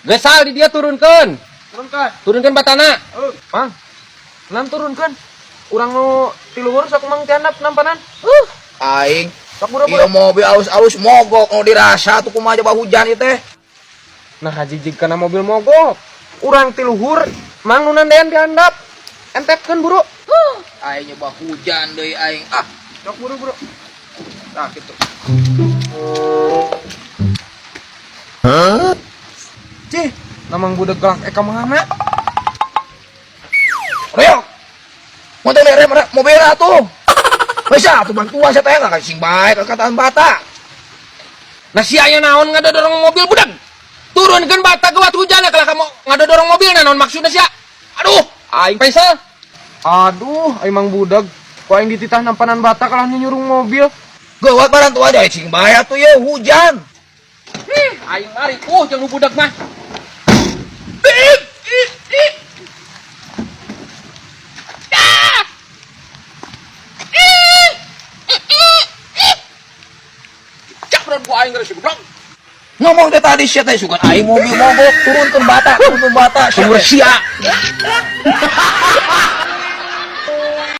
Gesal di dia turunkeun. Turunkan. Turunkeun batana. Oh, Mang. Nam turunkan. Urang nu ti luhur sok Mang ti handap nampanan. Aing Sok buru-buru. ieu mobil alus-alus mogok nu dirasa tuh kumaha coba hujan ieu teh. Nah, jijig kana mobil mogok. Urang ti luhur, Mang nu nandean di handap. Entepkeun buru. Aing nyoba hujan deui aing. Ah, Sok buru-buru. nah gitu. Cih, namang budak galak eka mana? Reok. Mun teh rem mobil atuh. Bisa atuh bantuan saya teh nggak sing bae kataan bata. Nah si aya naon ngadodorong mobil budak. Turunkeun bata geuwat hujan ya kalau kamu ngadodorong mobil nah naon maksudna sia? Aduh, aing Faisal. Aduh, emang budak. Ku aing dititah nampanan bata kalah nyurung mobil. Geuwat barang tuh aja sing bae atuh ye hujan. Ih, aing mari jeung nu budak mah. Ih, ih, ih. Ah! Ih, ih, ih, ih. Capron ku aing geus goblok. Ngomong teh tadi sia teh sugan aing mobil mogok turunkeun bata sia Sumur teh. sia.